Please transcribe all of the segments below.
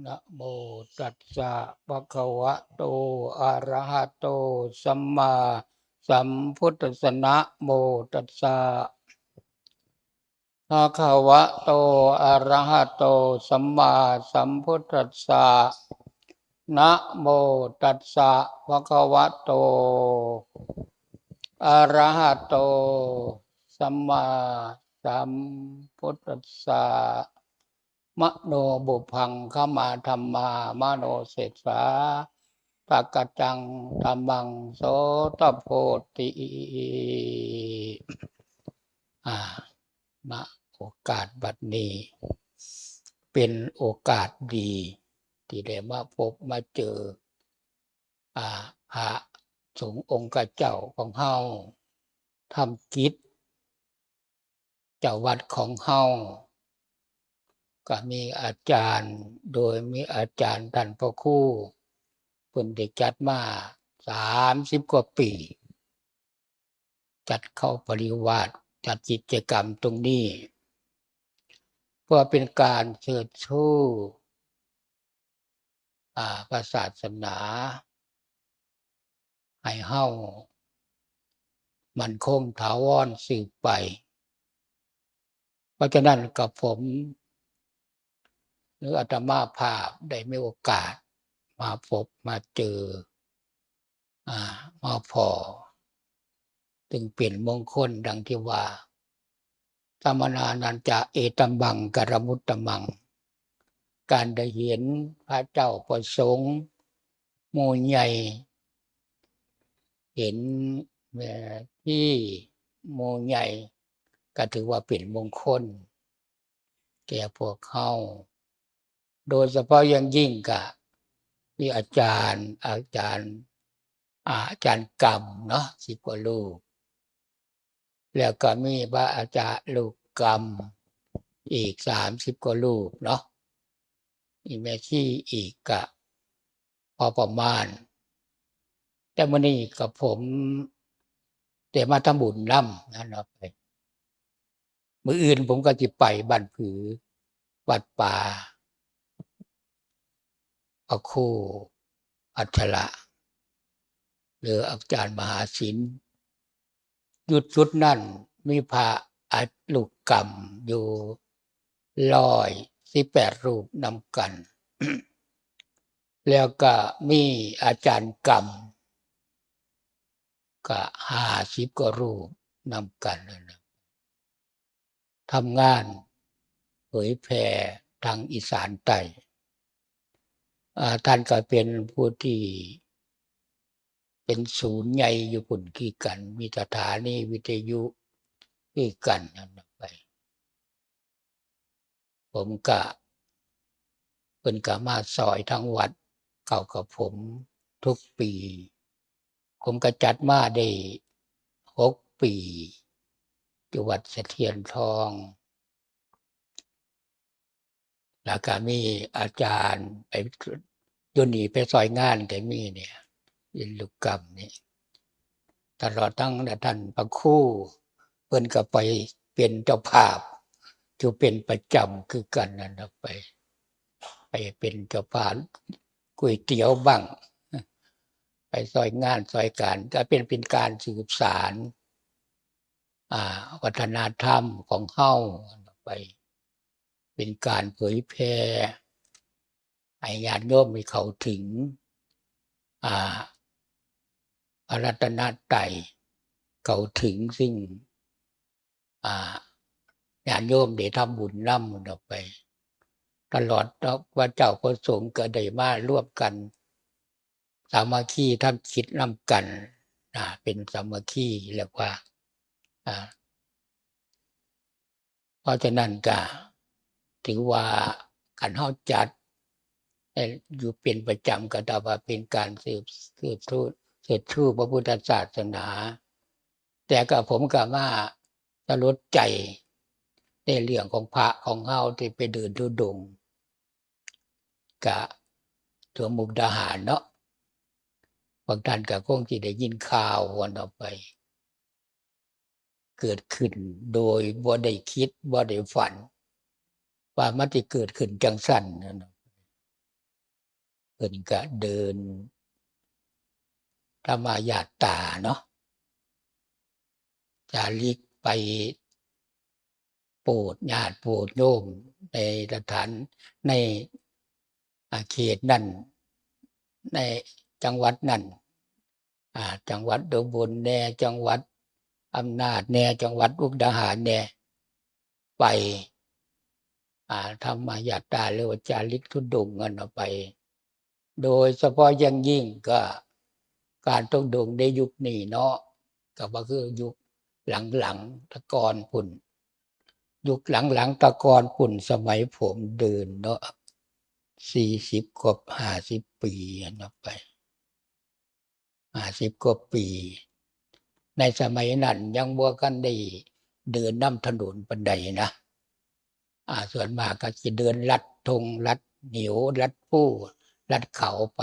ນະໂມຕັດສະ ພະຄະວະໂຕ ອະຣະຫະໂຕ ສຳມາສຳພຸດທັດສະ ນະໂມຕັດສະ ພະຄະວະໂຕ ອະຣະຫະໂຕ ສຳມາສຳພຸດທັດສະ ນະໂມຕັດສະ ພະຄະວະໂຕ ອະຣະຫະໂຕ ສຳມາສຳພຸດທັດສະ ມະໂນບຸບພັງຄະມາທຳມາ ມະໂນເສສາ ຕະກະຈັງທຳມັງ ໂສຕະໂພຕິ ອາ ນະໂອກາດບັດນີ້ ເປັນໂອກາດດີທີ່ໄດ້ມາພົບມາເຈີ ອາ ພະສົງອົງຄະເຈົ້າຂອງເຮົາ ທຳກິດ ເຈົ້າວັດຂອງເຮົາ ກໍມີອາຈານ ໂດຍມີອາຈານທ່ານພະຄູ ເພິ່ນໄດ້ຈັດມາສາມສິບກວ່າປີ ຈັດເຂົ້າປະລິວາດ ຈັດກິດຈະກຳຕົງນີ້ ເພື່ອເປັນການເຊີດຊູ ອາ ພະສາສະໜາ ໃຫ້ເຮົາໝັ້ນຄົງຖາວອນສືບໄປ. ເພາະສະນັ້ນ ກັບຜົມ ຫຼື ອາດຕະມາພາບໄດ້ມີໂອກາດມາພົບມາເຈີ ອາ ມາພໍ້ ຈຶ່ງເປັນມົງຄົນ ດັ່ງທີ່ວ່າ ສະມະນານັນຈະ ເອຕະມັງ ກະລະມຸດຕະມັງ ການໄດ້ເຫັນພະເຈົ້າພະສົງ ໝູ່ໃຫຍ່ ເຫັນແມ່ຊີໝູ່ໃຫຍ່ ກໍຖືວ່າເປັນມົງຄົນແກ່ພວກເຮົາ ໂດຍສະເພາະຢ່າງຍິ່ງກະມີອາຈານ ອາຈານ ອາ ອາຈານກຳເນາະ ສິບກວ່າຮູບ ແລ້ວກໍມີພະອາຈານລູກກຳອີກສາມສິບກວ່າຮູບເນາະ ມີແມ່ຊີອີກກະພໍປະມານ. ແຕ່ມື້ນີ້ກໍຜົມໄດ້ມາທຳບຸນນຳນັ້ນເນາະ ໄປ ມື້ອື່ນຜົມກໍຊິໄປບ້ານຜື ວັດປ່າພະຄູອັດສະລະ ຫຼື ອາຈານມະຫາສິນ. ຢູ່ຈຸດນັ້ນມີພະອາ ລູກກຳຢູ່ຮ້ອຍສິບແປດຮູບນຳກັນ ແລ້ວກະມີອາຈານກຳກະຫ້າສິບກວ່າຮູບນຳກັນນັ້ນນະ ທຳງານເຜີຍແຜ່ທາງອີສານໃຕ້. ອາ ທ່ານກໍເປັນຜູ້ທີ່ເປັນສູນໃຫຍ່ຢູ່ພຸ້ນຄືກັນ ມີສະຖານີວິທະຍຸຄືກັນນັ້ນໄປ. ຜົມກະ ເພິ່ນກະມາຊ່ອຍທາງວັດເຂົ້າກັບຜົມທຸກປີ. ຜົມກະຈັດມາໄດ້ຫົກປີ ຢູ່ວັດສະຖຽນທອງ ແລ້ວກະມີອາຈານໄປ ຢູ່ນີ້ໄປຊ່ອຍງານກະມີນີ້ ເປັນລູກກຳນີ້ ຕະຫຼອດທັງທ່ານພະຄູ ເພິ່ນກໍໄປເປັນເຈົ້າພາບຢູ່ເປັນປະຈຳຄືກັນນັ້ນນະ ໄປ ໄປເປັນເຈົ້າພາບກ໋ວຍຕຽວບ້າງ ໄປຊ່ອຍງານຊ່ອຍການ ກໍເປັນ ເປັນການສືບສານ ອາ ວັດທະນະທຳຂອງເຮົາ ໄປ ເປັນການເຜີຍແຜ່ ໃຫ້ຍາດໂຍມໄດ້ເຂົ້າເຖິງ ອາ ພະລັດຕະນະໄຕ ເຂົ້າເຖິງ ຊຶ່ງ ອາ ຍາດໂຍມໄດ້ທຳບຸນນຳອອກໄປ ຕະຫຼອດພະເຈົ້າພະສົງກໍໄດ້ມາລວມກັນ ສາມັກຄີທຳກິດນຳກັນ ອາ ເປັນສາມັກຄີ ແລ້ວກວ່າ ອາ ເພາະສະນັ້ນກະຖືວ່າ ຄັນເຮົາຈັດໃຫ້ຢູ່ເປັນປະຈຳ ກໍນັບວ່າເປັນການສືບ ສືບທອດ ເຊີດຊູພະພຸດທະສາສະໜາ. ແຕ່ກໍ ຜົມກໍມາສະຫຼົດໃຈໃນເລື່ອງຂອງພະຂອງເຮົາທີ່ໄປເດີນທຸດົງ ກະທົ່ວມຸກດາຫານເນາະ ບາງທ່ານກໍຄົງຊິໄດ້ຍິນຂ່າວວ່າເນາະ ໄປ ເກີດຂຶ້ນໂດຍບໍ່ໄດ້ຄິດບໍ່ໄດ້ຝັນວ່າມັນຊິເກີດຂຶ້ນຈັ່ງຊັ້ນນັ້ນ. ພິ່ນກະເດີນທຳມະຍາດຕາເນາະ ຈາລິກໄປໂປດຍາດໂປດໂຍມໃນສະຖານ ໃນ ອາ ເຂດນັ້ນ ໃນຈັງຫວັດນັ້ນ ອາ ຈັງຫວັດອຸບົນແດ່ ຈັງຫວັດອຳນາດແດ່ ຈັງຫວັດມຸກດາຫານແດ່ ໄປ ອາ ທຳມະຍາດຕາ ຫຼືວ່າຈາລິກທຸດົງຫັ້ນນະ ໄປ ໂດຍສະເພາະຢ່າງຍິ່ງກໍການທຸດົງໃນຍຸກນີ້ເນາະ ກໍບໍ່ຄືຍຸກຫຼັງໆ ແຕ່ກ່ອນພຸ້ນ ຍຸກຫຼັງໆ ແຕ່ກ່ອນພຸ້ນ ສະໄໝຜົມເດີນເນາະ ສີ່ສິບກວ່າ ຫ້າສິບປີຫັ້ນນະ ໄປ ຫ້າສິບກວ່າປີ ໃນສະໄໝນັ້ນຍັງບໍ່ທັນໄດ້ເດີນນຳຖະໜົນປານໃດນະ ອາ ສ່ວນມາກກໍຊິເດີນລັດທົ່ງ ລັດເຫວ ລັດພູ ລັດເຂົາໄປ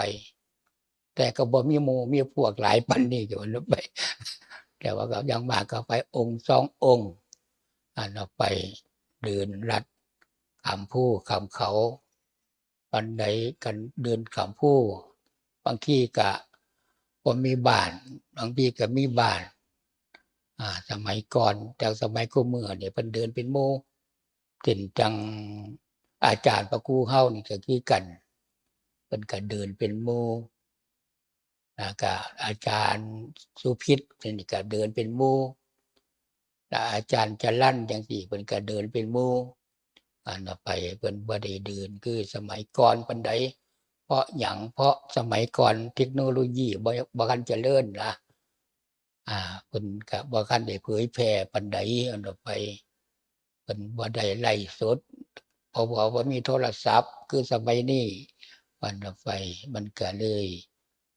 ແຕ່ກໍບໍ່ມີໝູ່ມີພວກຫຼາຍປານນີ້ ກໍວ່າໄປ ແຕ່ວ່າກໍຢ່າງມາກກໍໄປອົງສອງອົງ ອັນ ເອົາໄປເດີນລັດຂ້າມພູຂ້າມເຂົາ ປານໃດ ການເດີນຂ້າມພູ ບາງທີກະບໍ່ມີບ້ານ ບາງທີກະມີບ້ານ ອາ ສະໄໝກ່ອນ ແຕ່ສະໄໝຄູ່ມື້ນີ້ເພິ່ນເດີນເປັນໝູ່ ເຊັ່ນຈັ່ງອາຈານພະຄູເຮົານີ້ກະຄືກັນ ເພິ່ນກະເດີນເປັນໝູ່ ແລ້ວກະອາຈານສຸພິດນີ້ກະເດີນເປັນໝູ່ ແລ້ວອາຈານຈະລັນຈັ່ງຊີ້ ເພິ່ນກະເດີນເປັນໝູ່ ອັນນະ ໄປ ເພິ່ນບໍ່ໄດ້ເດີນຄືສະໄໝກ່ອນປານໃດ ເພາະຫຍັງ ເພາະສະໄໝກ່ອນເທັກໂນໂລຢີບໍ່ ບໍ່ທັນຈະເລີນນະ ອາ ເພິ່ນກະບໍ່ທັນໄດ້ເຜີຍແຜ່ປານໃດ ອັນນະ ໄປ ເພິ່ນບໍ່ໄດ້ໄລຟ໌ສົດ ເພາະວ່າບໍ່ມີໂທລະສັບຄືສະໄໝນີ້ ອັນນະ ໄປ ມັນກະເລີຍ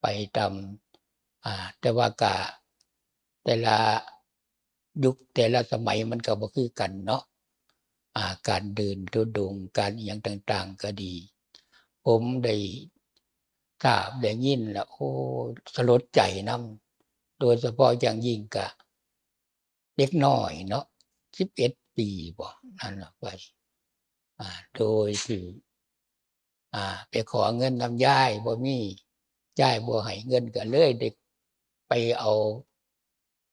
ໄປຕາມ ອາ ແຕ່ວ່າກະແຕ່ລະ ຍຸກແຕ່ລະສະໄໝມັນກໍບໍ່ຄືກັນເນາະ ອາ ການເດີນທຸດົງ ການອີ່ຫຍັງຕ່າງໆກໍດີ ຜົມໄດ້ ຖ້າໄດ້ຍິນແລ້ວ ໂອ້ ສະຫຼົດໃຈນຳ ໂດຍສະເພາະຢ່າງຍິ່ງກະເດັກນ້ອຍເນາະ ສິບເອັດປີບໍ ນັ້ນນະ ໄປ ອາ ໂດຍທີ່ ອາ ໄປຂໍເງິນນຳຍາຍບໍ່ມີ ຍາຍບໍ່ໃຫ້ເງິນ ກໍເລີຍໄດ້ໄປເອົາ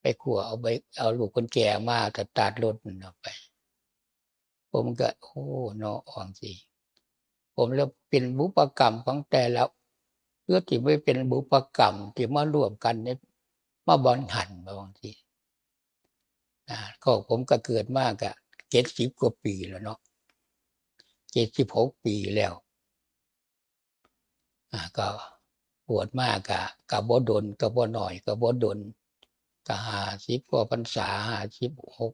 ໄປຂົວເອົາໃບ ເອົາລູກກຸນແຈມາສະຕາດລົດນັ້ນນະໄປ ຜົມກໍ ໂອ້ ເນາະ ວ່າຈັ່ງຊີ້ ຜົມແລ້ວເປັນບຸບປະກຳຂອງແຕ່ລະ ເພື່ອທີ່ໄປເປັນບຸບປະກຳທີ່ມາລວມກັນໃນ ມາບ່ອນຫັ້ນ ວ່າຈັ່ງຊີ້ ອາ ກໍຜົມກໍເກີດມາກໍເຈັດສິບກວ່າປີແລ້ວເນາະ ເຈັດສິບຫົກປີແລ້ວ ອາ ກໍບວດມາກໍ ກໍບໍ່ດົນ ກໍບໍ່ໜ້ອຍ ກໍບໍ່ດົນ ກໍຫ້າສິບກວ່າພັນສາ ຫ້າສິບຫົກ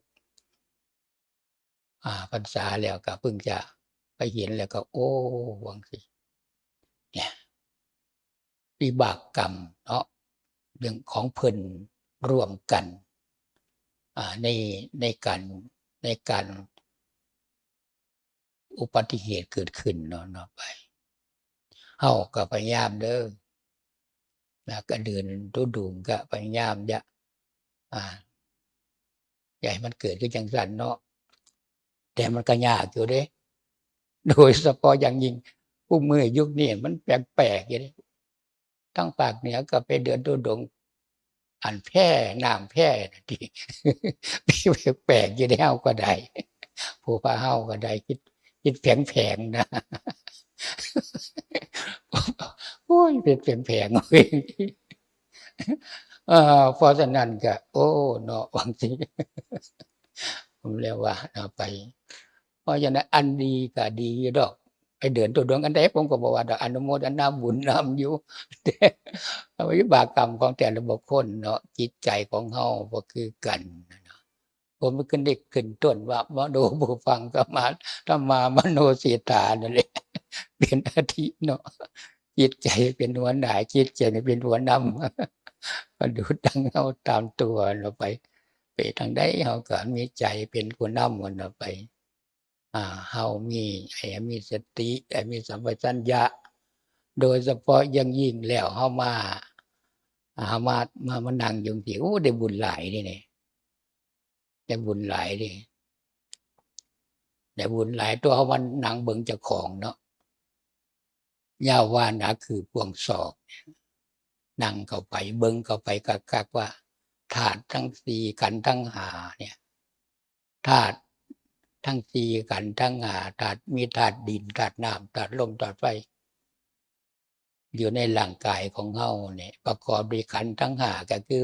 ອາ ພັນສາແລ້ວ ກໍເພິ່ງຈະໄປເຫັນ ແລ້ວກໍ ໂອ້ ວ່າຈັ່ງຊີ້ ເນຍ ວິບາກກຳເນາະ ເລື່ອງຂອງເພິ່ນຮ່ວມກັນ ອາ ໃນ ໃນການ ໃນການ ອຸບັດຕິເຫດເກີດຂຶ້ນເນາະ ເນາະ ໄປ ເຮົາກໍພະຍາຍາມເດີ ແລ້ວກໍເດີນທຸດົງກໍພະຍາຍາມ ຢ່າ ອາ ຢ່າໃຫ້ມັນເກີດຄືຈັ່ງຊັ້ນເນາະ ແຕ່ມັນກໍຍາກຢູ່ເດ້ ໂດຍສະເພາະຢ່າງຍິ່ງ ຄູ່ມື້ຍຸກນີ້ມັນແປກໆຢູ່ເດ້ ທາງພາກເໜືອກໍໄປເດີນທຸດົງ ອັນແພ ນ້ຳແພນັ້ນຕິ ແປກໆຢູ່ເດ້ ເຮົາກໍໄດ້ ຜູ້ພາເຮົາກໍໄດ້ ຄິດ ຄິດແຜງໆນະ ໂອ້ຍ ຄິດແຜງໆເອີຍ ເອີ ເພາະສະນັ້ນກໍ ໂອ້ ເນາະ ວ່າຈັ່ງຊີ້ ເລີຍວ່າເນາະ ໄປ ເພາະສະນັ້ນອັນດີກໍດີຢູ່ດອກ ໄປເດີນທຸດົງອັນໃດ ຜົມກໍບໍ່ວ່າດອກ ອະນຸໂມທະນາບຸນນຳຢູ່ ແຕ່ວິບາກກຳຂອງແຕ່ລະບຸກຄົນເນາະ ຈິດໃຈຂອງເຮົາບໍ່ຄືກັນນະ ຜົມຂຶ້ນໄດ້ຂຶ້ນຕົ້ນວ່າ ມະໂນປຸບພັງ ທຳມາ ທຳມາມະໂນເສດຖາ ນັ້ນແຫຼະ ເປັນອາທິເນາະ ຈິດໃຈເປັນຫົວໜ້າ ຈິດໃຈເປັນຫົວນຳ ມະນຸດທັງເຮົາຕາມຕົວເນາະ ໄປ ໄປທາງໃດເຮົາກໍມີໃຈເປັນຜູ້ນຳເນາະ ໄປ ອາ ເຮົາມີ ໃຫ້ມີສະຕິ ໃຫ້ມີສຳປະຊັນຍະ ໂດຍສະເພາະຢ່າງຍິ່ງແລ້ວ ເຮົາມາ ເຮົາມາ ມາ ມານັ່ງຢູ່ທີ່ ໂອ້ ໄດ້ບຸນຫຼາຍເດ້ນີ້ ໄດ້ບຸນຫຼາຍເດ້ ໄດ້ບຸນຫຼາຍ ຕົວເຮົາມານັ່ງເບິ່ງເຈົ້າຂອງເນາະ ຍາວວ່າໜາຄືບວງສອກ ນັ່ງເຂົ້າໄປ ເບິ່ງເຂົ້າໄປຄັກໆວ່າ ທາດທັງສີ່ ຂັນທັງຫ້າເນຍ ທາດທັງສີ່ ຂັນທັງຫ້າ ທາດ ມີທາດດິນ ທາດນ້ຳ ທາດລົມ ທາດໄຟ ຢູ່ໃນຮ່າງກາຍຂອງເຮົານີ້ ປະກອບດ້ວຍຂັນທັງຫ້າ ກໍຄື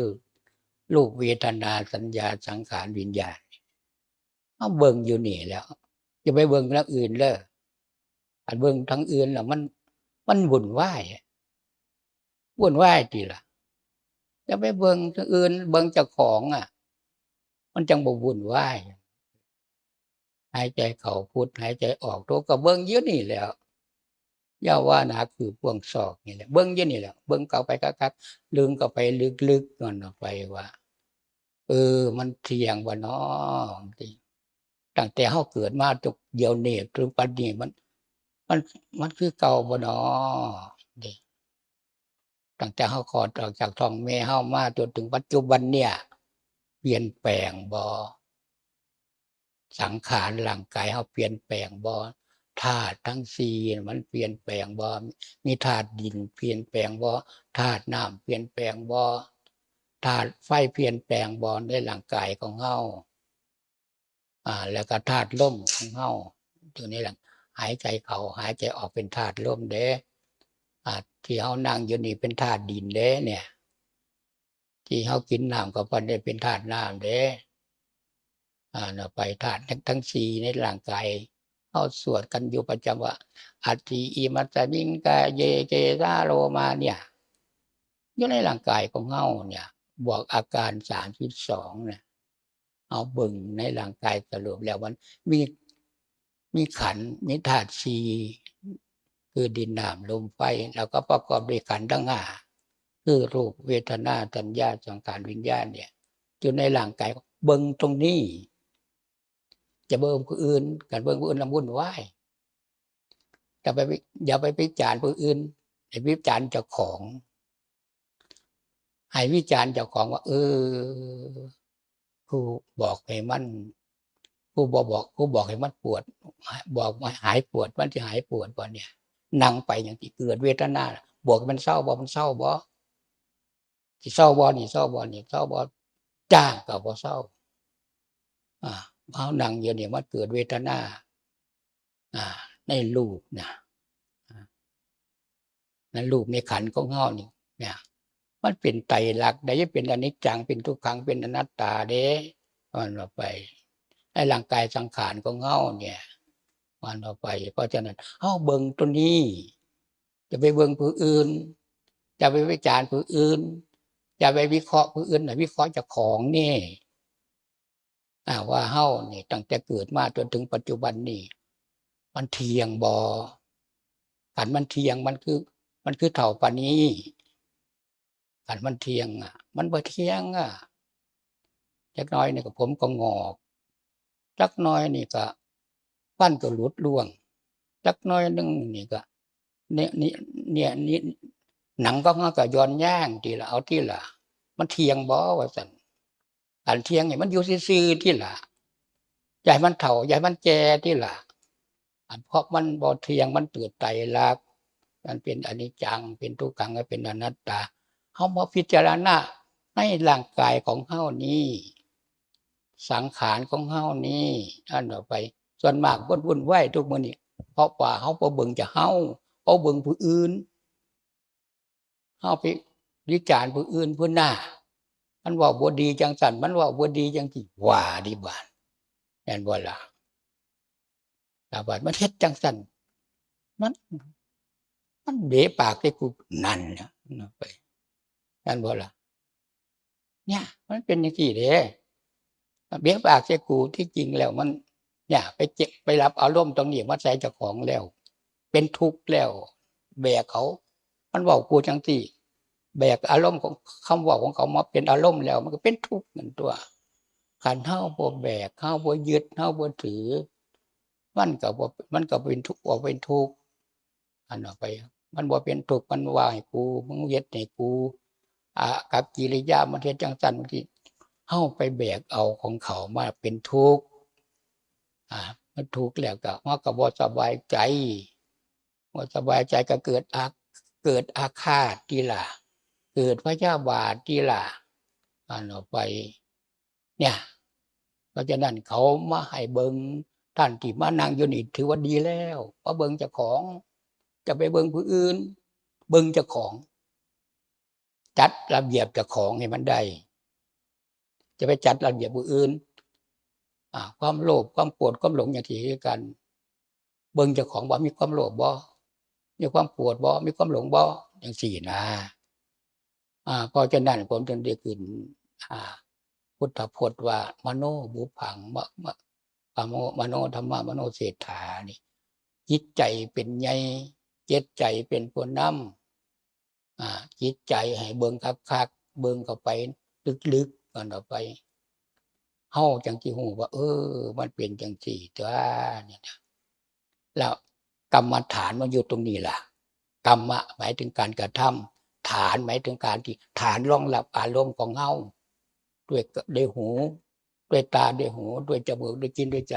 ຮູບ ເວທະນາ ສັນຍາ ສັງຂານ ວິນຍານ. ເຮົາເບິ່ງຢູ່ນີ້ແຫຼະ ຢ່າໄປເບິ່ງທາງອື່ນເດີ. ຄັນເບິ່ງທາງອື່ນແລ້ວມັນ ມັນວຸ່ນວາຍ ວຸ່ນວາຍຕິລະ. ຢ່າໄປເບິ່ງທາງອື່ນ ເບິ່ງເຈົ້າຂອງອະ ມັນຈັ່ງບໍ່ວຸ່ນວາຍ. ຫາຍໃຈເຂົ້າພຸດ ຫາຍໃຈອອກໂທ ກໍເບິ່ງຢູ່ນີ້ແຫຼະ ຍາວວ່າໜາຄືບວງສອກນີ້ແຫຼະ ເບິ່ງຢູ່ນີ້ແຫຼະ ເບິ່ງເຂົ້າໄປຄັກໆ ລຶ້ງເຂົ້າໄປລຶກໆ ນັ້ນອອກໄປວ່າ ເອີ ມັນທ່ຽງບໍ່ນໍ ຕິ ຕັ້ງແຕ່ເຮົາເກີດມາຈົນດຽວນີ້ ເຖິງປັດນີ້ ມັນ ມັນ ມັນຄືເກົ່າບໍ່ນໍ ຕິ ຕັ້ງແຕ່ເຮົາຄອດອອກຈາກທ້ອງແມ່ເຮົາມາຈົນເຖິງປັດຈຸບັນເນີ້ຍ ປ່ຽນແປງບໍ່? ສັງຂານຮ່າງກາຍເຮົາປ່ຽນແປງບໍ່? ທາດທັງສີ່ມັນປ່ຽນແປງບໍ່? ມີທາດດິນປ່ຽນແປງບໍ່? ທາດນ້ຳປ່ຽນແປງບໍ່? ທາດໄຟປ່ຽນແປງບໍ່ໃນຮ່າງກາຍຂອງເຮົາ? ອາ ແລ້ວກໍທາດລົມຂອງເຮົາ ຢູ່ໃນຫຼັງ ຫາຍໃຈເຂົ້າ ຫາຍໃຈອອກ ເປັນທາດລົມເດ້. ອາ ທີ່ເຮົານັ່ງຢູ່ນີ້ເປັນທາດດິນເດ້ ເນ່ຍ ທີ່ເຮົາກິນນ້ຳເຂົ້າໄປນີ້ເປັນທາດນ້ຳເດ້. ອາ ເນາະ ໄປທາດທັງ ທັງສີ່ໃນຮ່າງກາຍ ເຮົາສວດກັນຢູ່ປະຈຳວ່າ ອັດຖິ ອິມັດສະມິງ ກາເຍ ເກສາ ໂລມາ ເນ່ຍ ຢູ່ໃນຮ່າງກາຍຂອງເຮົາເນ່ຍ ບວກອາການສາມສິບສອງນະ. ເຮົາເບິ່ງໃນຮ່າງກາຍສະຫຼຸບແລ້ວມັນມີ ມີຂັນ ມີທາດສີ່ ຄືດິນ ນ້ຳ ລົມ ໄຟ ແລ້ວກໍປະກອບດ້ວຍຂັນທັງຫ້າ ຄືຮູບ ເວທະນາ ສັນຍາ ສັງຂານ ວິນຍານເນ່ຍ ຢູ່ໃນຮ່າງກາຍ ເບິ່ງຕົງນີ້ ຢ່າເບິ່ງຜູ້ອື່ນ ຄັນເບິ່ງຜູ້ອື່ນລະວຸ່ນວາຍ. ຢ່າໄປ ຢ່າໄປວິຈານຜູ້ອື່ນ ໃຫ້ວິຈານເຈົ້າຂອງ ໃຫ້ວິຈານເຈົ້າຂອງວ່າ ເອີ ຜູ້ບອກໃຫ້ມັນ ຜູ້ບໍ່ບອກ ຜູ້ບອກໃຫ້ມັນປວດ ບອກໃຫ້ຫາຍປວດ ມັນຊິຫາຍປວດບໍ່ເນ່ຍ? ນັ່ງໄປຫຍັງຊິເກີດເວທະນາ ບອກໃຫ້ມັນເຊົາບໍ່? ມັນເຊົາບໍ່? ຊິເຊົາບໍ່ນີ້ ເຊົາບໍ່ນີ້ ເຊົາບໍ່? ຈ້າງກໍບໍ່ເຊົາ. ອາ ເຮົານັ່ງຢູ່ນີ້ ມັນເກີດເວທະນາ ອາ ໃນຮູບນະ ອາ ໃນຮູບໃນຂັນຂອງເຮົານີ້ນະ ມັນເປັນໄຕລັກໄດ໋ ເປັນອະນິດຈັງ ເປັນທຸກຂັງ ເປັນອະນັດຕາເດ້ ວ່າໄປ ໃນຮ່າງກາຍສັງຂານຂອງເຮົາເນ່ຍ ວ່າໄປ. ເພາະສະນັ້ນ ເຮົາເບິ່ງຕົວນີ້ ຢ່າໄປເບິ່ງຜູ້ອື່ນ ຢ່າໄປວິຈານຜູ້ອື່ນ ຢ່າໄປວິເຄາະຜູ້ອື່ນ ໃຫ້ວິເຄາະເຈົ້າຂອງນີ້ ອາ ວ່າເຮົານີ້ຕັ້ງແຕ່ເກີດມາຈົນເຖິງປັດຈຸບັນນີ້ ມັນທ່ຽງບໍ່? ຄັນມັນທ່ຽງ ມັນຄື ມັນຄືເຖົ້າປານນີ້. ຄັນມັນທ່ຽງອະ ມັນບໍ່ທ່ຽງອະ. ຈັກໜ້ອຍນີ້ກໍຜົມກໍງອກ ຈັກໜ້ອຍນີ້ກໍຟັນກໍຫຼຸດລ່ວງ ຈັກໜ້ອຍໜຶ່ງນີ້ກໍ ເນຍ ນີ້ ເນຍ ນີ້ ໜັງຂອງເຮົາກໍຢ່ອນຍາງຕິລະ ເອົາຕິລະ ມັນທ່ຽງບໍ່ວ່າຊັ້ນ. ອັນທ່ຽງໃຫ້ມັນຢູ່ຊື່ໆຕິລະ ຢ່າໃຫ້ມັນເຖົ້າ ຢ່າໃຫ້ມັນແກ່ຕິລະ. ອັນເພາະມັນບໍ່ທ່ຽງ ມັນເກີດໄຕລັກ ມັນເປັນອະນິດຈັງ ເປັນທຸກຂັງ ແລະ ເປັນອະນັດຕາ. ເຮົາມາພິຈາລະນາໃນຮ່າງກາຍຂອງເຮົານີ້ ສັງຂານຂອງເຮົານີ້ ອັນຕໍ່ໄປ ສ່ວນມາກຄົນວຸ່ນວາຍທຸກມື້ນີ້ ເພາະວ່າເຮົາບໍ່ເບິ່ງແຕ່ເຮົາ ເຮົາເບິ່ງຜູ້ອື່ນ ເຮົາໄປວິຈານຜູ້ອື່ນ ຜູ້ໜ້າ ມັນເວົ້າບໍ່ດີຈັ່ງຊັ້ນ ມັນເວົ້າບໍ່ດີຈັ່ງຊີ້ ວ່າດີບາດ ແມ່ນບໍ່ລະ? ລະບາດມັນເຮັດຈັ່ງຊັ້ນ ມັນ ມັນເບະປາກໃສ່ກູ ນັ້ນນະ ໄປ ແມ່ນບໍ່ລະ? ເນຍ ມັນເປັນຈັ່ງຊີ້ເດ້ ເບະປາກໃສ່ກູ ທີ່ຈິງແລ້ວມັນ ເນຍ ໄປເຈັບ ໄປຮັບອາລົມຕົງນີ້ມາໃສ່ເຈົ້າຂອງແລ້ວ ເປັນທຸກແລ້ວ ແບກເຂົາ ມັນເວົ້າກູຈັ່ງຊີ້ ແບກອາລົມຂອງ ຄຳເວົ້າຂອງເຂົາມາເປັນອາລົມແລ້ວ ມັນກໍເປັນທຸກນັ້ນຕົວະ. ຄັນເຮົາບໍ່ແບກ ເຮົາບໍ່ຍຶດ ເຮົາບໍ່ຖື ມັນກໍບໍ່ ມັນກໍເປັນທຸກ ບໍ່ເປັນທຸກ ອັນອອກໄປ ມັນບໍ່ເປັນທຸກ ມັນວ່າໃຫ້ກູ ມຶງເຮັດໃຫ້ກູ ອາກັບກິລິຍາມັນເຮັດຈັ່ງຊັ້ນ ບາງທີເຮົາໄປແບກເອົາຂອງເຂົາມາເປັນທຸກ ອາ ມັນທຸກແລ້ວກໍ ເຮົາກໍບໍ່ສະບາຍໃຈ ບໍ່ສະບາຍໃຈກໍເກີດອາ ເກີດອາຄາດຕິລະ ເກີດພະຍາບາດຕິລະ ອັນອອກໄປ ເນຍ ເພາະສະນັ້ນເຂົາມາໃຫ້ເບິ່ງ ທ່ານທີ່ມານັ່ງຢູ່ນີ້ຖືວ່າດີແລ້ວ ມາເບິ່ງເຈົ້າຂອງ ຈະໄປເບິ່ງຜູ້ອື່ນ ເບິ່ງເຈົ້າຂອງ ຈັດລະບຽບເຈົ້າຂອງໃຫ້ມັນໄດ້ ຈະໄປຈັດລະບຽບຜູ້ອື່ນ ອາ ຄວາມໂລບ ຄວາມໂກດ ຄວາມຫຼົງ ຫຍັງທີ່ຄືກັນ ເບິ່ງເຈົ້າຂອງວ່າມີຄວາມໂລບບໍ່ ມີຄວາມໂກດບໍ່ ມີຄວາມຫຼົງບໍ່ ຈັ່ງຊີ້ນະ. ອາ ເພາະສະນັ້ນ ຜົມຈຶ່ງໄດ້ຂຶ້ນ ອາ ພຸດທະພົດວ່າ ມະໂນບຸບພັງ ມະ ມະ ມະໂນທຳມະ ມະໂນເສດຖານີ້ ຈິດໃຈເປັນໃຫຍ່ ຈິດໃຈເປັນຜູ້ນຳ ອາ ຈິດໃຈໃຫ້ເບິ່ງຄັກໆ ເບິ່ງເຂົ້າໄປເລິກໆ ເບິ່ງເຂົ້າໄປ ເຮົາຈັ່ງຊິຮູ້ວ່າ ເອີ ມັນເປັນຈັ່ງຊີ້ຕົວະ ນີ້ນະ. ແລ້ວກຳມະຖານມັນຢູ່ຕົງນີ້ລະ ກຳມະໝາຍເຖິງການກະທຳ ຖານໝາຍເຖິງການທີ່ ຖານລອງຮັບອາລົມຂອງເຮົາ ດ້ວຍ ດ້ວຍຫູ ດ້ວຍຕາ ດ້ວຍຫູ ດ້ວຍຈະມູກ ດ້ວຍກິ່ນ ດ້ວຍໃຈ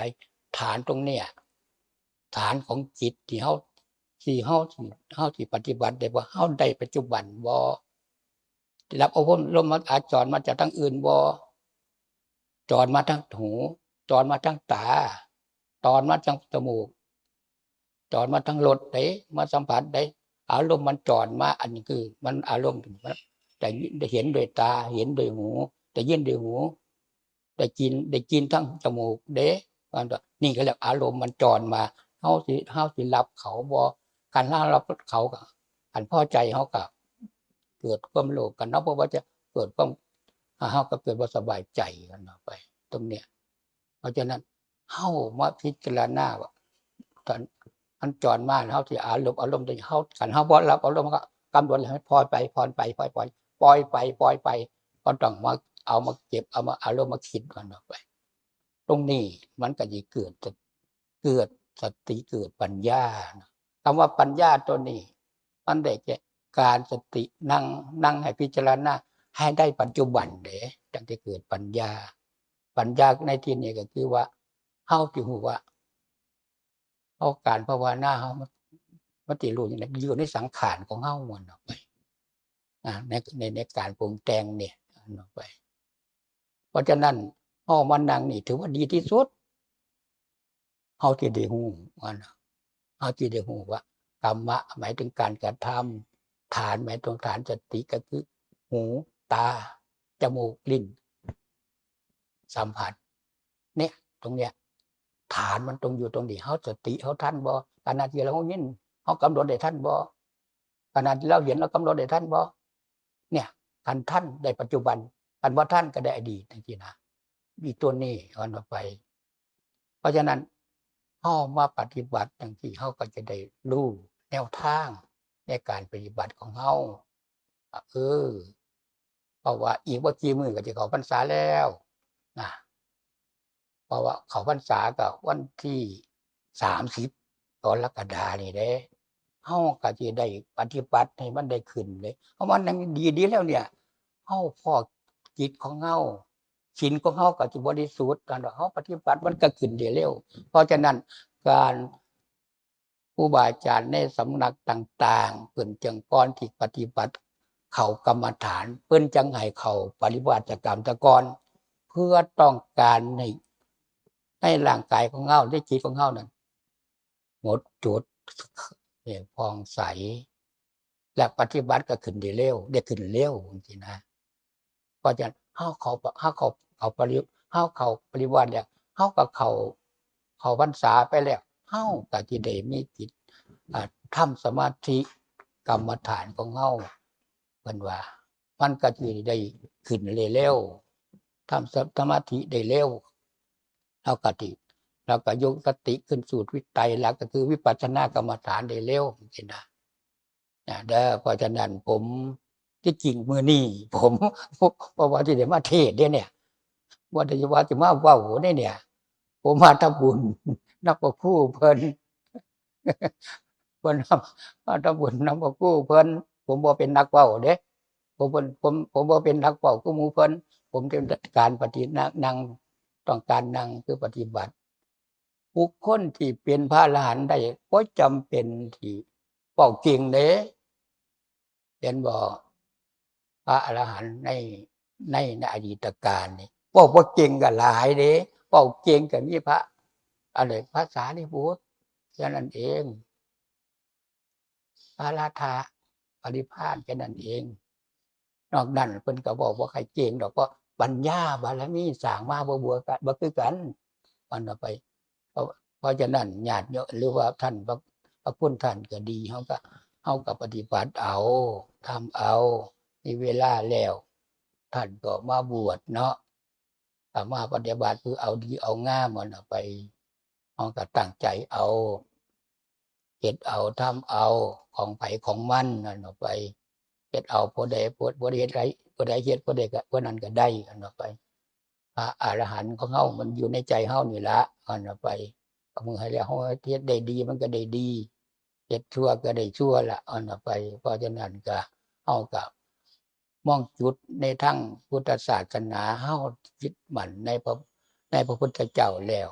ຖານຕົງເນີ້ຍ ຖານຂອງຈິດທີ່ເຮົາ ທີ່ເຮົາ ເຮົາຊິປະຕິບັດໄດ້ບໍ່ ເຮົາໄດ້ປັດຈຸບັນບໍ່ ໄດ້ຮັບອາລົມມາ ອາ ຈອນມາຈາກທາງອື່ນບໍ່ ຈອນມາທາງຫູ ຈອນມາທາງຕາ ຈອນມາທາງຈະມູກ ຈອນມາທາງລົດເດ້ ມາສຳຜັດເດ້ ອາລົມມັນຈອນມາ ອັນນີ້ຄືມັນອາລົມ ໄດ້ ໄດ້ເຫັນດ້ວຍຕາ ເຫັນດ້ວຍຫູ ໄດ້ຍິນດ້ວຍຫູ ໄດ້ກິ່ນ ໄດ້ກິ່ນທາງຈະມູກເດ້ ອັນນີ້ກໍເອີ້ນອາລົມມັນຈອນມາ ເຮົາຊິ ເຮົາຊິຮັບເຂົາບໍ່ ຄັນເຮົາຮັບເຂົາ ຄັນພໍໃຈເຮົາກໍເກີດຄວາມໂລບ ຄັນເຮົາບໍ່ພໍໃຈເກີດຄວາມ ເຮົາກໍເກີດບໍ່ສະບາຍໃຈກັນເນາະ ໄປຕົງເນີ້ຍ. ເພາະສະນັ້ນ ເຮົາມາພິຈາລະນາວ່າ ຕອນມັນຈອນມາ ເຮົາຊິອາລົມ ອາລົມໃດ ເຮົາ ຄັນເຮົາບໍ່ຮັບອາລົມ ເຮົາກໍກຳນົດໃຫ້ມັນປ່ອຍໄປ ຜ່ອນໄປ ປ່ອຍໄປ ປ່ອຍໄປ ປ່ອຍໄປ ບໍ່ຕ້ອງມາເອົາມາເກັບ ເອົາມາ ອາລົມມາຄິດມັນອອກໄປ. ຕົງນີ້ມັນກໍຊິເກີດ ເກີດສະຕິ ເກີດປັນຍາ. ຄຳວ່າປັນຍາຕົວນີ້ ມັນໄດ້ແກ່ການສະຕິ ນັ່ງ ນັ່ງໃຫ້ພິຈາລະນາໃຫ້ໄດ້ປັດຈຸບັນເດ້ ຈັ່ງຈະເກີດປັນຍາ. ປັນຍາໃນທີ່ນີ້ກໍຄືວ່າ ເຮົາຊິຮູ້ວ່າ ເຮົາ ການພາວະນາເຮົາ ມັນ ມັນຊິຮູ້ຈັ່ງໃດ ຢູ່ໃນສັງຂານຂອງເຮົາມັນອອກໄປ ອາ ໃນ ໃນ ໃນການປຸງແຕ່ງນີ້ ອັນອອກໄປ. ເພາະສະນັ້ນ ເຮົາມານັ່ງນີ້ຖືວ່າດີທີ່ສຸດ ເຮົາຊິໄດ້ຮູ້ວ່າ ເຮົາຊິໄດ້ຮູ້ວ່າ ກຳມະໝາຍເຖິງການກະທຳ ຖານໝາຍເຖິງຖານສະຕິ ກໍຄືຫູ ຕາ ຈະມູກ ລີ້ນ ສຳຜັດ ເນຍ ຕົງເນຍ ຖານມັນຕົງຢູ່ຕົງນີ້ ເຮົາສະຕິເຮົາທັນບໍ່ ຂະນະທີ່ເຮົາຍິນ ເຮົາກຳນົດໄດ້ທັນບໍ່ ຂະນະທີ່ເຮົາເຫັນ ເຮົາກຳນົດໄດ້ທັນບໍ່ ເນຍ ຄັນທັນໄດ້ປັດຈຸບັນ ຄັນບໍ່ທັນກໍໄດ້ອະດີດ ຈັ່ງຊີ້ນະ ມີຕົວນີ້ ເອົາໄປ. ເພາະສະນັ້ນ ເຮົາມາປະຕິບັດຈັ່ງຊີ້ ເຮົາກໍຈະໄດ້ຮູ້ແນວທາງໃນການປະຕິບັດຂອງເຮົາ ເອີ ເພາະວ່າອີກບໍ່ກີ່ມື້ກໍຈະເຂົ້າພັນສາແລ້ວນະ ເພາະວ່າເຂົ້າພັນສາກໍວັນທີສາມສິບ ກໍລະກະດານີ້ເດ້ ເຮົາກໍຊິໄດ້ປະຕິບັດໃຫ້ມັນໄດ້ຂຶ້ນເດ້ ເພາະມັນຍັງດີ ດີແລ້ວເນຍ ເຮົາພໍ້ຈິດຂອງເຮົາ ສິນຂອງເຮົາກໍຊິບໍລິສຸດ ຄັນວ່າເຮົາປະຕິບັດມັນກໍຂຶ້ນໄດ້ເລັວ. ເພາະສະນັ້ນ ການ ຄູບາອາຈານໃນສຳນັກຕ່າງໆ ເພິ່ນຈຶ່ງກ່ອນທີ່ປະຕິບັດເຂົ້າກຳມະຖານ ເພິ່ນຈັ່ງໃຫ້ເຂົ້າປະລິວາດຕະກຳສາກ່ອນ ເພື່ອຕ້ອງການໃຫ້ ໃຫ້ຮ່າງກາຍຂອງເຮົາ ໃນຈິດຂອງເຮົານັ້ນ ໝົດຈົດ ໃຫ້ຜ່ອງໃສ ແລະ ປະຕິບັດກໍຂຶ້ນໄດ້ເລັວ ໄດ້ຂຶ້ນເລັວ ຈັ່ງຊີ້ນະ. ເພາະສະນັ້ນ ເຮົາເຂົ້າ ເຮົາເຂົ້າ ເຂົ້າປະລິ ເຮົາເຂົ້າປະລິວາດແລ້ວ ເຮົາກໍເຂົ້າ ເຂົ້າພັນສາໄປແລ້ວ ເຮົາກໍຊິໄດ້ມີຈິດ ອາ ທຳສະມາທິກຳມະຖານຂອງເຮົາ ເພິ່ນວ່າ ມັນກໍຊິໄດ້ຂຶ້ນເລັວໆ ທຳສະ ສະມາທິໄດ້ເລັວ ເຮົາກໍຊິ ເຮົາກໍຍົກສະຕິຂຶ້ນສູ່ວິໄຕລັກ ກໍຄືວິປັດສະນາກຳມະຖານໄດ້ເລັວ ຈັ່ງຊີ້ນະ ນະເດີ. ເພາະສະນັ້ນ ຜົມ ທີ່ຈິງມື້ນີ້ ຜົມ ບໍ່ວ່າຊິໄດ້ມາເທດເດ້ເນຍ ບໍ່ໄດ້ວ່າຊິມາເວົ້າເດ້ເນຍ ຜົມມາທຳບຸນນຳພະຄູເພິ່ນ ເພິ່ນ ມາທຳບຸນນຳພະຄູເພິ່ນ ຜົມບໍ່ເປັນນັກເວົ້າເດ້ ຜົມ ຜົມ ຜົມບໍ່ເປັນນັກເວົ້າຄືໝູ່ເພິ່ນ ຜົມຕ້ອງການປະຕິ ນັ່ງ ນັ່ງ ຕ້ອງການນັ່ງ ຄືປະຕິບັດ. ບຸກຄົນທີ່ເປັນພະອະລະຫັນໄດ້ ບໍ່ຈຳເປັນທີ່ ເວົ້າເກັ່ງເດ້ ເຫັນບໍ່? ພະອະລະຫັນໃນ ໃນ ໃນອະດີດຕະການນີ້ ເວົ້າບໍ່ເກັ່ງກໍຫຼາຍເດ້ ເວົ້າເກັ່ງກໍມີພະ ອັນໃດ ພະສາລີບຸດ ແຄ່ນັ້ນເອງ ພະລາທະ ພະນິບພານ ແຄ່ນັ້ນເອງ. ນອກນັ້ນເພິ່ນກໍເວົ້າບໍ່ຄ່ອຍເກັ່ງດອກ ເພາະປັນຍາບາລະມີສ້າງມາບໍ່ ບໍ່ ບໍ່ຄືກັນ ວ່າໄປ. ເພາະ ເພາະສະນັ້ນ ຍາດໂຍມ ຫຼືວ່າທ່ານ ພະ ພະຄຸນທ່ານກໍດີ ເຮົາກໍ ເຮົາກໍປະຕິບັດເອົາ ທຳເອົາ ມີເວລາແລ້ວ ທ່ານກໍມາບວດເນາະ ກໍມາປະຕິບັດ ຄືເອົາດີເອົາງາມ ວ່າໄປ ເຮົາກໍຕັ້ງໃຈເອົາ ເຮັດເອົາ ທຳເອົາ ຂອງໃຜຂອງມັນ ວ່າໄປ ເຮັດເອົາ ຜູ້ໃດ ຜູ້ ຜູ້ໃດເຮັດໄດ້ ຜູ້ໃດເຮັດ ຜູ້ໃດກໍ ຜູ້ນັ້ນກໍໄດ້ ວ່າໄປ. ພະອະລະຫັນຂອງເຮົາມັນຢູ່ໃນໃຈເຮົານີ້ລະ ວ່າໄປ. ເອົາມືໃຫ້ແລ້ວ ເຮົາເຮັດໄດ້ດີ ມັນກໍໄດ້ດີ ເຮັດຊົ່ວກໍໄດ້ຊົ່ວລະ ວ່າໄປ. ເພາະສະນັ້ນກໍ ເຮົາກໍມອງຈຸດໃນທາງພຸດທະສາສະໜາ ເຮົາຍຶດໝັ້ນໃນພະ ໃນພະພຸດທະເຈົ້າແລ້ວ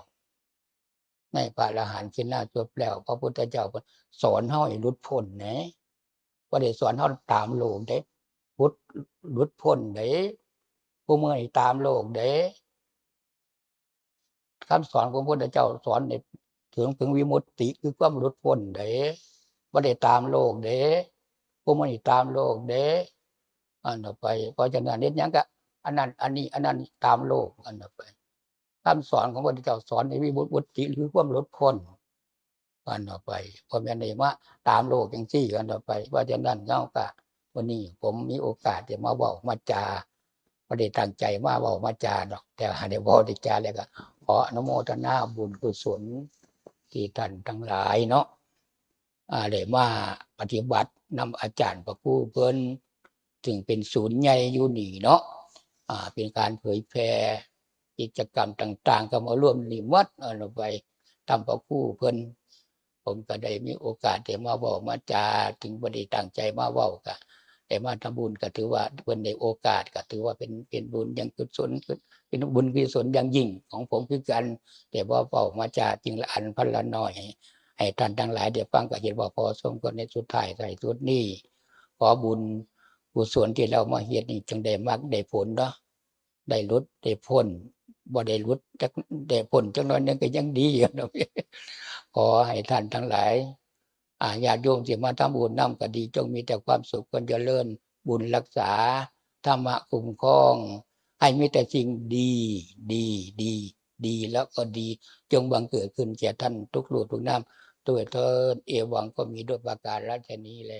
ໃນພະອະລະຫັນ ເສນາສົບແລ້ວ ພະພຸດທະເຈົ້າເພິ່ນສອນເຮົາໃຫ້ຫຼຸດພົ້ນເດ້ ບໍ່ໄດ້ສອນເຮົາຕາມໂລກເດ້ ຫຼຸດ ຫຼຸດພົ້ນເດ້ ຜູ້ເມື່ອນີ້ຕາມໂລກເດ້. ຄຳສອນຂອງພະພຸດທະເຈົ້າສອນໃຫ້ເຖິງ ເຖິງວິມຸດຕິ ຄືຄວາມຫຼຸດພົ້ນເດ້ ບໍ່ໄດ້ຕາມໂລກເດ້ ຜູ້ເມື່ອນີ້ຕາມໂລກເດ້ ອັນຕໍ່ໄປ. ເພາະສະນັ້ນ ເຮັດຫຍັງກະອັນນັ້ນ ອັນນີ້ ອັນນັ້ນ ຕາມໂລກ ອັນຕໍ່ໄປ. ຄຳສອນຂອງພະພຸດທະເຈົ້າສອນໃຫ້ມີ ວິມຸດຕິ ຄືຄວາມຫຼຸດພົ້ນ ອັນຕໍ່ໄປ ບໍ່ແມ່ນໄດ້ມາຕາມໂລກຈັ່ງຊີ້ ອັນຕໍ່ໄປ. ເພາະສະນັ້ນ ເຮົາກະ ມື້ນີ້ຜົມມີໂອກາດໄດ້ມາເວົ້າມາຈາ ບໍ່ໄດ້ຕັ້ງໃຈມາເວົ້າມາຈາດອກ ແຕ່ວ່າໄດ້ເວົ້າໄດ້ຈາແລ້ວ ກະຂໍອະນຸໂມທະນາບຸນກຸສົນທີ່ທ່ານທັງຫຼາຍເນາະ ອ່າ ໄດ້ມາປະຕິບັດນຳອາຈານພະຄູເພິ່ນ ຊຶ່ງເປັນສູນໃຫຍ່ຢູ່ນີ້ເນາະ ອ່າ ເປັນການເຜີຍແຜ່ກິດຈະກຳຕ່າງໆ ກໍມາລວມນີ້ໝົດ ເອົາໄປ ນຳພະຄູເພິ່ນ. ຜົມກໍໄດ້ມີໂອກາດໄດ້ມາເວົ້າມາຈາ ເຖິງບໍ່ໄດ້ຕັ້ງໃຈມາເວົ້າ ກໍໄດ້ມາທຳບຸນ ກໍຖືວ່າເພິ່ນໄດ້ໂອກາດ ກໍຖືວ່າເປັນ ເປັນບຸນຢ່າງກຸສົນ ເປັນບຸນກຸສົນຢ່າງຍິ່ງຂອງຜົມຄືກັນ ໄດ້ມາເວົ້າມາຈາ ສິ່ງລະອັນພັນລະໜ້ອຍ ໃຫ້ ໃຫ້ທ່ານທັງຫຼາຍໄດ້ຟັງ ກໍເຫັນວ່າພໍສົມຄວນ. ໃນສຸດທ້າຍທ້າຍສຸດນີ້ ຂໍບຸນກຸສົນທີ່ເຮົາມາເຮັດນີ້ ຈົ່ງໄດ້ມັກໄດ້ຜົນເນາະ ໄດ້ຫຼຸດໄດ້ພົ້ນ ບໍ່ໄດ້ຫຼຸດຈັກ ໄດ້ພົ້ນຈັກໜ້ອຍໜຶ່ງກໍຍັງດີ. ຂໍໃຫ້ທ່ານທັງຫຼາຍ ອາ ຍາດໂຍມທີ່ມາທຳບຸນນຳກໍດີ ຈົ່ງມີແຕ່ຄວາມສຸກຄວາມຈະເລີນ ບຸນຮັກສາ ທຳມະຄຸ້ມຄອງ ໃຫ້ມີແຕ່ສິ່ງດີ ດີ ດີ ດີ ແລ້ວກໍດີ ຈົ່ງບັງເກີດຂຶ້ນແກ່ທ່ານທຸກຮູບທຸກນາມດ້ວຍເທີ້ນ. ເອວັງ ກໍມີດ້ວຍປະການລະຊະນີແລ.